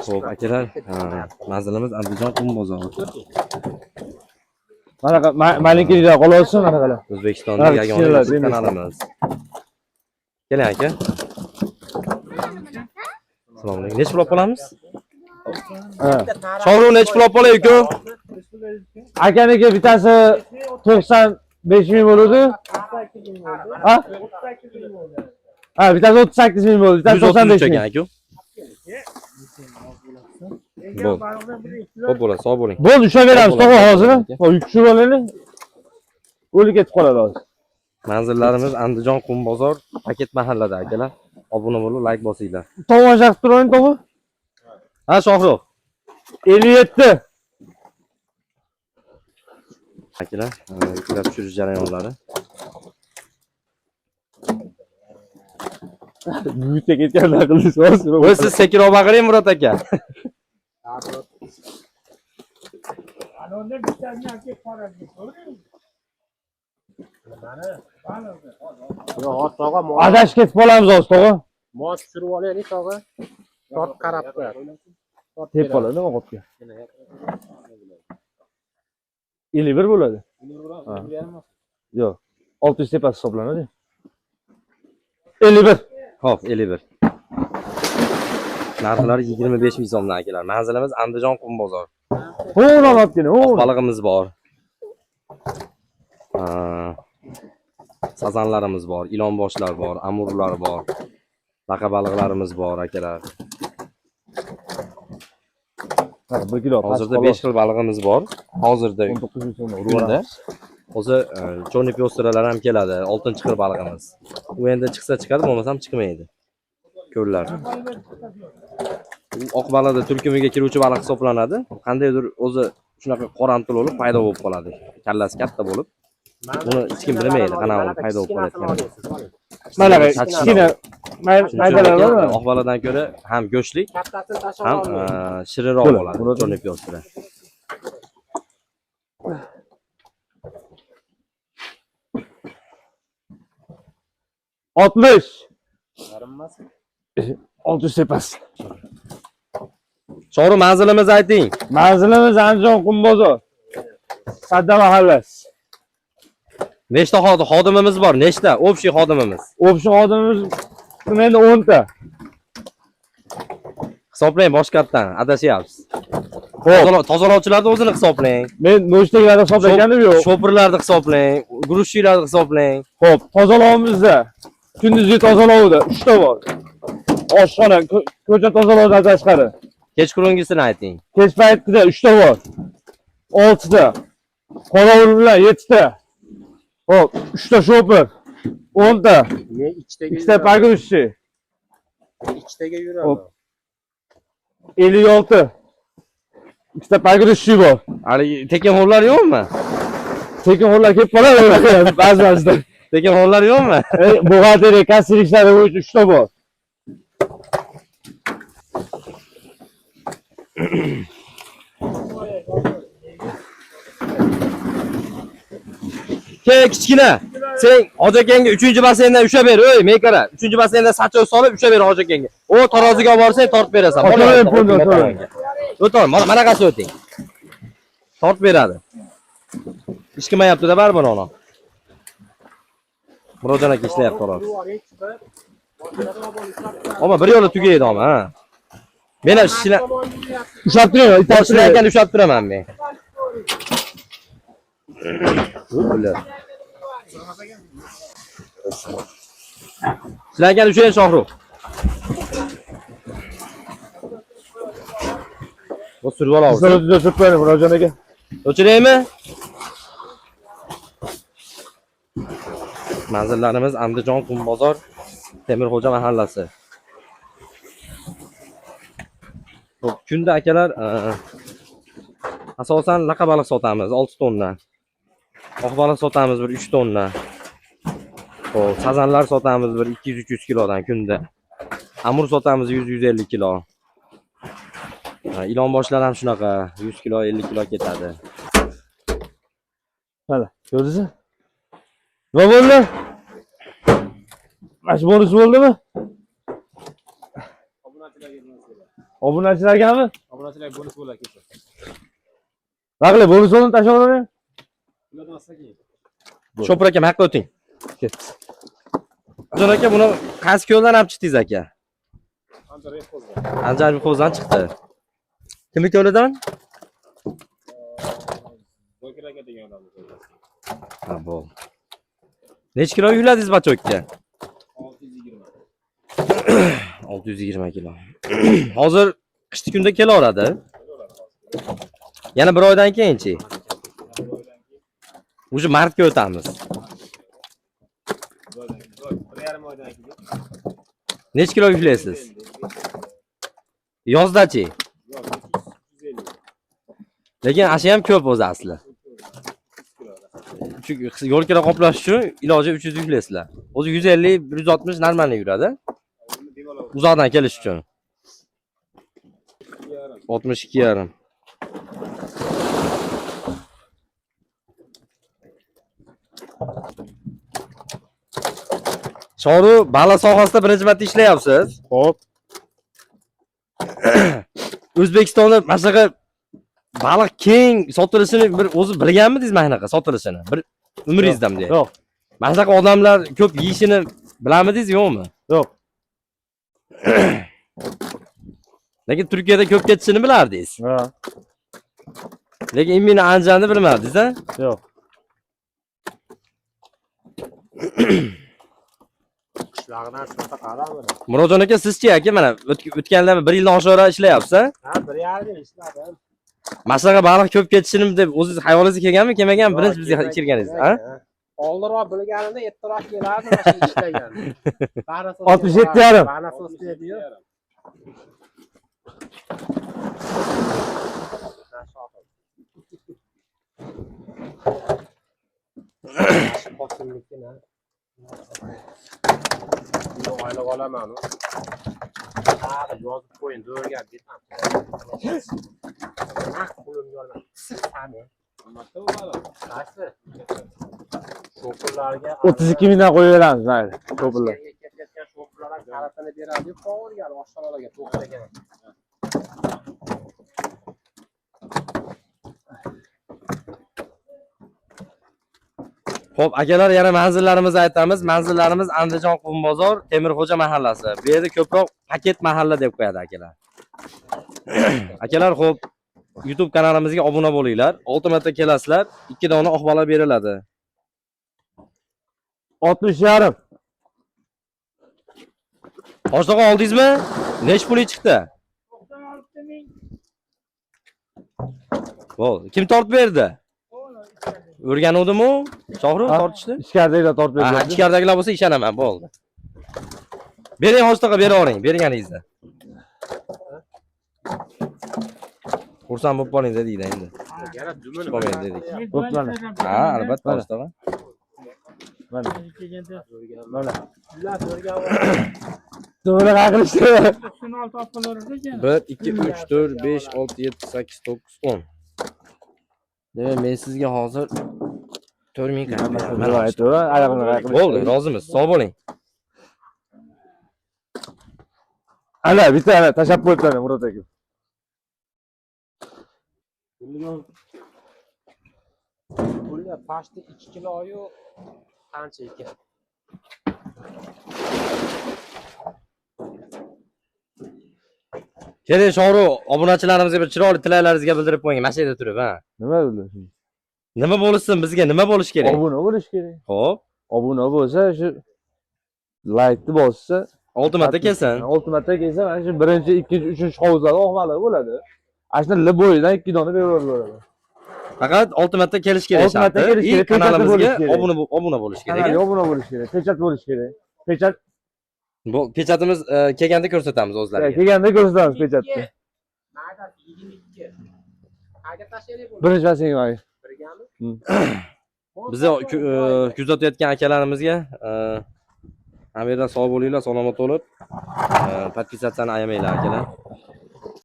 Xo'p, akalar, manzilimiz Andijon qum bozori. Mana malinkiliklar qolsin mana qala. O'zbekistonda Ha, yagona kichkinalar, YouTube demak. kanalimiz. Keling aka. Assalomu alaykum. Necha pul olib qolamiz? Ha. Shohrux necha pul olib qolay uka? Akaniki bittasi 95 ming bo'ladi. Ha? Ha, bittasi 38 ming bo'ldi, bittasi 133 95 ming. ekan aka. Bo'ldi. Xo'p bo'ladi, sog' bo'ling. Bo'ldi, ushlab beramiz Bo'ladi, tog'a hozir. aka. Hop, yuk tushirib olaylik. O'li ketib qoladi hozir. Manzillarimiz Andijon qum bozor, paket mahallada akalar. Obuna bo'lib, like bosinglar. Tomosha qilib turing tog'a. Ha, Shohrux. 57. Akalar, yuklab tushirish jarayonlari. Buyutga ketganlar qilish hozir. O'zi siz sekinroq baqiring Murod aka. Yo'q, tog'a Adash ketib qolamiz hozir tog'a. mos tushirib olaylik tog'a. Tort qarab qo'yadi. Tort Tep qoladi nima qopga? 51 bo'ladi. Ha. Yo'q. 600 tepasi hisoblanadi. 51. Xo'p, 51. Narxlari 25 ming so'mdan akalar. Manzilimiz Andijon qum bozor. Ho'l olib keling, Oq ho'l. balig'imiz bor. Sazanlarimiz bor, ilonboshlar bor, amurlar bor. Laqa baliqlarimiz bor akalar. 1 kilo. Hozirda 5 xil balig'imiz bor. Hozirda 19 ming so'mdan urib kunda. yuboramiz. O'zi cho'rni pyostralar ham keladi, oltinchi xil balig'imiz. U endi chiqsa chiqadi, bo'lmasam chiqmaydi. Ko'llar. U oq baliqda turkumiga kiruvchi baliq hisoblanadi. Qandaydir o'zi shunaqa qoramtir bo'lib paydo bo'lib qoladi. Kallasi katta bo'lib. Buni hech kim bilmaydi, qanaqa bo'lib paydo bo'lib qolayotganini. Mana bu Sachchiq. kichkina maydalar bormi? Oq baliqdan ko'ra ham go'shtlik, Kattasini tashlab ham olmaydi. shirinroq Bo'ladi, bo'ladi bo'ladi. cho'rni pyostra. Oltmish. 600 tepasi. Shohruh manzilimizni ayting. Manzilimiz Andijon Qumbozor. Sadda mahallasi. Nechta xodimimiz bor? Nechta? Общий xodimimiz. Общий xodimimiz endi 10 ta. Hisoblang boshqatdan, adashyapsiz. Xo'p, Tozalovchilarni o'zini hisoblang. men no'shtagilarni hisoblaganim yo'q. Shopirlarni hisoblang, guruchchilarni hisoblang. Xo'p, tozalovimizda kunduzgi tozalovda 3 ta bor. Oshxona, ko'cha tozalovdan tashqari. Kechqurungisini ayting. Kech paytida 3 ta bor. 6 ta. Qorovul bilan 7 ta. Xo'p, 3 ta shopir, 10 ta, Men ikkitaga 2 ta pogrushchi, ikkitaga yuraman. Xo'p. 56. 2 ta pogrushchi bor. Haligi tekinxo'rlar yo'qmi? Tekinxo'rlar kelib qoladi ba'zi ba'zida. Tekinxo'rlar yo'qmi? Buxgalteriya kassir ishlari bo'yicha 3 ta bor. Ke kichkina. Sen hoji akangga 3-basseyndan ushlab ber, ey, men qara. 3-basseyndan sachoq solib ushlab ber hoji akangga. O taroziga olib borsang tortib berasan. Otaver pulni, otaver. O'tar, mana manaqasi o'ting. Tortib beradi. Hech qilmayapti-da baribir uni. Murodjon aka ishlayapti tarozi. Ammo bir yo'la tugaydi ammo, ha. Men ham Ushlab turing, ishlayotgan ushlab turaman men. Bular. Ishlayotgan ushlang Shohrux. Bu surib olamiz. Surib qo'ying, Murodjon aka. O'chiraymi? Manzillarimiz Andijon Qumbozor, Temirxo'ja mahallasi. Xo'p, kunda akalar, asosan laqa baliq sotamiz 6 tonna. Oq baliq sotamiz bir 3 tonna. Xo'p, sazanlar sotamiz bir 200-300 kilodan kunda. Amur sotamiz 100-150 kilo. Ha, ilonboshlar ham shunaqa 100 kilo, 50 kilo ketadi. Mana, ko'rdingizmi? Nima bo'ldi? Mana shu bonus bo'ldimi? Obunachilargami? Obunachilar bonus bo'ladi kelsa. Nima qilay, bonus o'rnini tashlab yuboray. Ulardan asla keyin. Shopir aka, bu yoqqa o'ting. Ketdi. Jon aka, buni qaysi ko'ldan olib chiqdingiz aka? Ancha reyxozdan. Anjar ko'zdan chiqdi. Kimni ko'lidan? Zokir aka degan odamni ko'rgansiz. Ha, bo'ldi. Necha kilo yukladingiz bachokka? 620. 620 kilo. Hozir qishki kunda kelaveradi. Yana bir oydan keyinchi. Уже martga o'tamiz. Bir yarim oydan keyin. Necha kilo yuklaysiz? Yozdachi? Yo'q, 350. Lekin ashi ham ko'p o'zi asli. Chunki yo'l kira qoplash uchun iloji 300 yuklaysizlar. O'zi 150, 160 normalniy yuradi. Uni bemalol Uzoqdan kelish uchun. 2,5. 62,5. Shoru, baliq sohasida birinchi marta ishlayapsiz. Xo'p. O'zbekistonda mana shunaqa baliq keng sotilishini bir o'zi bilganmidingiz mana shunaqa sotilishini? Bir umringizda bunday. Yo'q. Mana shunaqa odamlar ko'p yeyishini bilamidingiz yo'qmi? Yo'q. Lekin Turkiyada ko'p ketishini bilardingiz. Ha, Lekin imini Andijanni bilmadingiz, a? yo'q. Qishlog'idan shunaqa qaramidi? Murodjon aka, sizchi aka, mana o'tganlar bir yildan oshiqroq ishlayapsiz, a? Ha, bir yarim yil ishladim. Mana shunaqa baliq ko'p ketishini deb o'zingiz xayolingizga kelganmi, kelmaganmi? Birinchi bizga Kelmagan, kirganingiz, a? Oldinroq bilganimda ertaroq kelardim mana shu ishlagan. 67,5. Banasos dediyu. Qosimnikini. Buni oylik olaman. Ha, yozib qo'ying, do'rga betam. Naq qo'limga olaman. Sami. Qimmatda bu baliq. Qaysi? Sho'pirlarga 32 mingdan qo'yib beramiz, mayli. To'plar. Ketayotgan sho'pirlar ham karatini beradi-yu, qovurgan oshxonalarga to'xtagan. Xo'p, akalar, yana manzillarimizni aytamiz. Manzillarimiz Andijon Qumbozor, Temirxo'ja mahallasi. Bu yerda ko'proq paket mahalla deb qo'yadi akalar. Akalar, xo'p, YouTube kanalimizga obuna bo'linglar. 6 marta kelasizlar, 2 dona oq bola beriladi. 60,5. Hoshtoqqa oldingizmi? Nech puli chiqdi? Bo'ldi. Kim tortib berdi? O'rganuvdimi u? Shohrux Ha. tortishdi? Ichkaridagilar tortib Ha, berdi. ichkaridagilar bo'lsa ishonaman, bo'ldi. Bering Hoshtoqqa, beravering, berganingizda. Xursand bo'lib qoling dedik endi. Yana dumini Qolmaydi dedik. Xo'p, mana. Ha, albatta Mana. Hoshtoqqa. Mana. Mana. Ular ko'rgan Dumini qilishdi. 1 2 3 4 5 6 7 8 9 10. Demak, men sizga hozir 4000 qaytarib beraman. Mana aytaver, oyog'ini qilishdi. Bo'ldi, rozimiz. Sog' bo'ling. Ana, bitta ana tashlab qo'yibdi ana Murod aka. Pulni pashti 2 kiloyu qancha ekan? Keling, Shohruh, obunachilarimizga bir chiroyli tilaklaringizga bildirib qo'ying, mana shu yerda turib, ha. Nima bo'ldi? Nima bo'lsin bizga, nima bo'lishi kerak? Obuna bo'lish kerak. Xo'p, Obuna bo'lsa, shu laykni bossa, 6 marta kelsin. 6 marta kelsa, mana shu birinchi, ikkinchi, uchinchi hovuzlarda oq baliq bo'ladi. Ana shunda liboydan 2 dona beraveradi. Faqat 6 marta kelish kerak Olti marta sharti. kelish И kerak, pechatli kanalimizga bo'lish kerak. obuna bo'lish kerak. Kanalga obuna bo'lish kerak, pechat bo'lish kerak. Pechat Bu pechatimiz kelganda ko'rsatamiz o'zlariga. kelganda ko'rsatamiz pechatni. Mayda 22. Qayerga tashlaylik buni? Birinchi mashinga mayli. Birgami? Bizni kuzatayotgan akalarimizga hamma yerdan sog' bo'linglar, salomat bo'lib, podpisatsiyani ayamanglar akalar.